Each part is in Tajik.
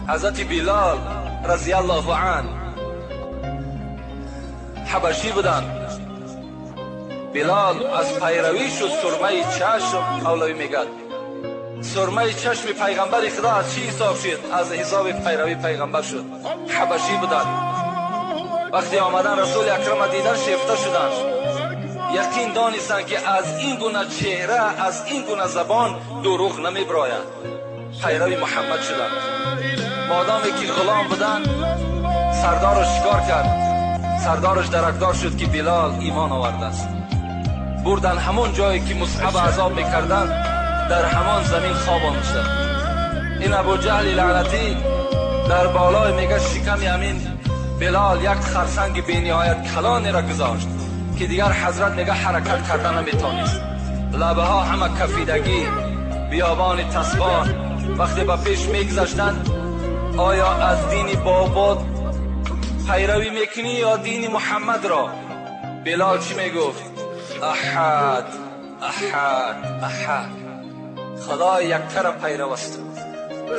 Ҳазрати Билол разияллоҳу ан ҳабашӣ буданд. Билол аз пайравӣ шуд сурмаи чашм. Мавлавӣ мегӯяд сурмаи чашми пайғамбари Худо аз чӣ ҳисоб шуд? Аз ҳисоби пайравии пайғамбар шуд. Ҳабашӣ буданд. Вақте омадан Расули Акрама дидан, шефта шуданд. Яқин донистанд, ки аз ин гуна чеҳра, аз ин гуна забон дурӯғ намебирояд. Пайрави Муҳаммад шуданд. Модоме ки ғулом буданд, сардораш чикор кард? Сардораш даракдор шуд, ки Билол имон овардааст. Бурдан ҳамон ҷое ки Мусъаб азоб мекарданд, дар ҳамон замин хобонда. Ин Абу Ҷаҳли лаънатӣ дар болои, мега, шиками ҳамин Билол як харсанги бениҳоят калонеро гузошт, ки дигар ҳазрат, мега, ҳаракат карда наметавонист. Лабаҳо ҳама кафидагӣ, биёбони тасбон. Вақте ба пеш мегузаштанд, оё аз дини бобод пайравӣ мекунӣ ё дини Муҳаммадро? Билол чӣ мегуфт? Аҳад, аҳад, аҳад. Худои яктара пайравастум,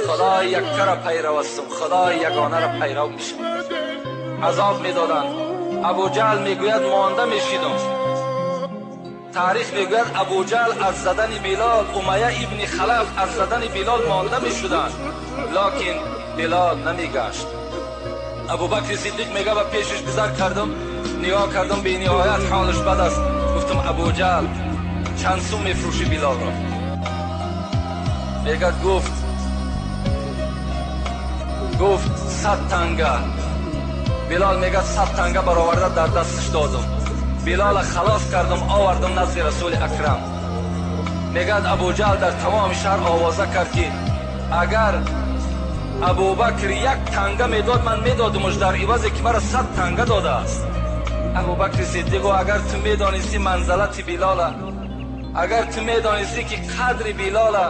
Худои яктара пайравастум, Худои ягонаро пайрав мешавам. Азоб медоданд. Абуҷаҳл мегӯяд, монда мешидум. Таърих мегӯяд, Абуҷаҳл аз задани Билол, Умайя ибни Халаф аз задани Билол монда мешуданд, локин Билол намегашт. Абубакри Сиддиқ мега, ба пешаш гузар кардам, нигоҳ кардам, бениҳоят ҳолаш бад аст. Гуфтам: «Абуҷаҳл, чанд сум мефурӯшӣ Билолро?» Мегад, гуфт 100 танга. Билол, мегад, 100 танга бароварда дар дасташ додум. Билола халос кардам, овардам назди Расули Акрам. Мегад, Абуҷаҳл дар тамоми шаҳр овоза кард, ки агар Абубакр як танга медод, ман медодумаш дар ивазе ки мара 100 танга додааст. Абубакри Сиддиқо, агар ту медонисти манзалати Билола, агар ту медонисти, ки қадри Билола,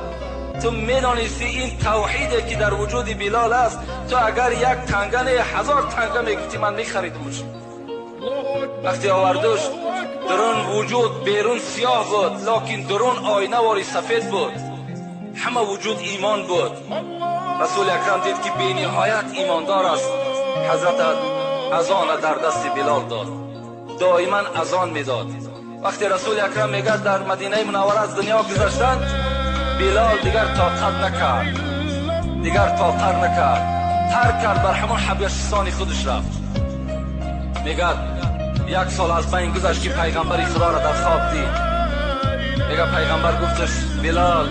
ту медонисти ин тавҳиде ки дар вуҷуди Билол аст, ту агар як танга не, 1000 танга мегуфтӣ, ман мехаридумаш. Вақте овардуш, дурун вуҷуд берун сиёҳ буд, локин дурун оинавори сафед буд. Ҳама вуҷуд имон буд. Расули Акрам дид, ки бениҳоят имондор аст. Ҳазрат азона дар дасти Билол дод, доиман азон медод. Вақте Расули Акрам, мегӯяд, дар Мадинаи Мунаввара аз дунё гузаштанд, Билол дигар тоқат накард, дигар тоқат накард, тарк кард, бар ҳамон ҳабашистони худаш рафт. Мегӯяд, як сол аз байн гузашт, ки пайғамбари Худоро дар хоб дид. Мега, пайғамбар гуфташ: «Билол,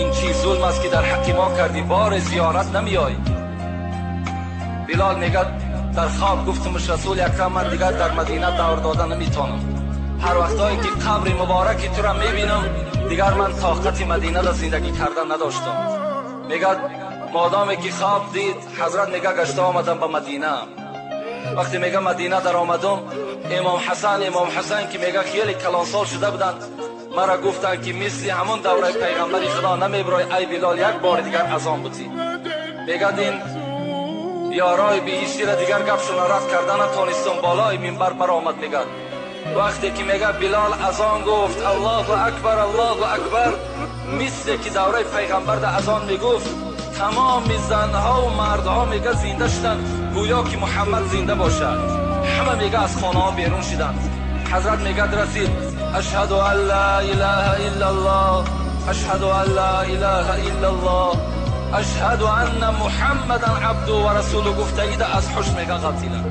ин чӣ зулм аст, ки дар ҳаққи мо кардӣ? Бори зиёрат намеёй?» Билол мегӯяд, дар хоб гуфтумаш: «Расули Акрам, ман дигар дар Мадина давр дода наметавонам. Ҳар вақтое ки қабри мубораки тура мебинам, дигар ман тоқати Мадинада зиндагӣ кардан надоштам». Мегӯяд, модоме ки хоб дид ҳазрат, мега, гашта омадам ба Мадина. Вақте, мега, Мадина даромадум, имом Ҳасан, имом Ҳасан, ки, мега, хеле калонсол шуда буданд, мара гуфтанд, ки мисли ҳамон давраи пайғамбари Худо намебирой, ай Билол, як бори дигар азон бутӣ. Мегӯяд, ин ёрои биҳиштира дигар гапшона рад карда натонистум, болои минбар баромад. Мегӯяд, вақте ки, мега, Билол азон гуфт: «Аллоҳу акбар, Аллоҳу акбар», мисле ки давраи пайғамбарда азон мегуфт, тамоми занҳову мардҳо, мега, зинда шуданд, гӯё ки Муҳаммад зинда бошад. Ҳама, мега, аз хонаҳо берун шуданд. Ҳазрат, мегад, расид: «Ашҳаду ан ла илаҳа иллаллоҳ, ашҳаду ан ла илаҳа иллаллоҳ, ашҳаду анна Муҳаммадан абду ва расулу» гуфтагида аз ҳуш, мега, ғалтиданд.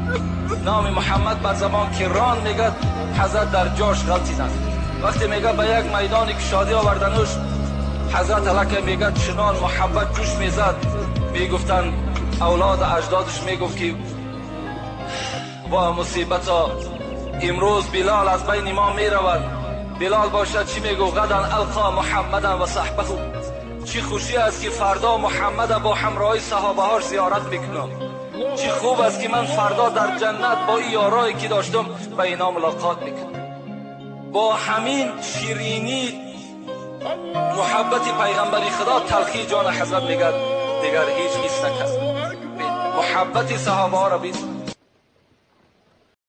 Номи Муҳаммад бар забон ки рон, мегад, ҳазрат дар ҷош ғалтиданд. Вақте, мега, ба як майдони кушодӣ овардануш, ҳазрат аллакай, мегад, чунон муҳаббат ҷӯш мезад. Мегуфтанд, авлоду аҷдодаш мегуфт, ки во мусибато, имрӯз Билол аз байни мо меравад. Билол бошад, чӣ мегуфт? «Ғадан алқо Муҳаммадан ва саҳбаҳу». Чӣ хушӣ аст, ки фардо Муҳаммада бо ҳамроҳи саҳобаҳош зиёрат мекунам. Чӣ хуб аст, ки ман фардо дар ҷаннат бо ин ёрое ки доштам, ба ино мулоқот мекунам. Бо ҳамин ширинӣ муҳаббати пайғамбари Худо, талхии ҷони ҳазрат, мегӯяд, дигар ҳеҷ ҳис накард. Муҳаббати саҳобаҳоро бин.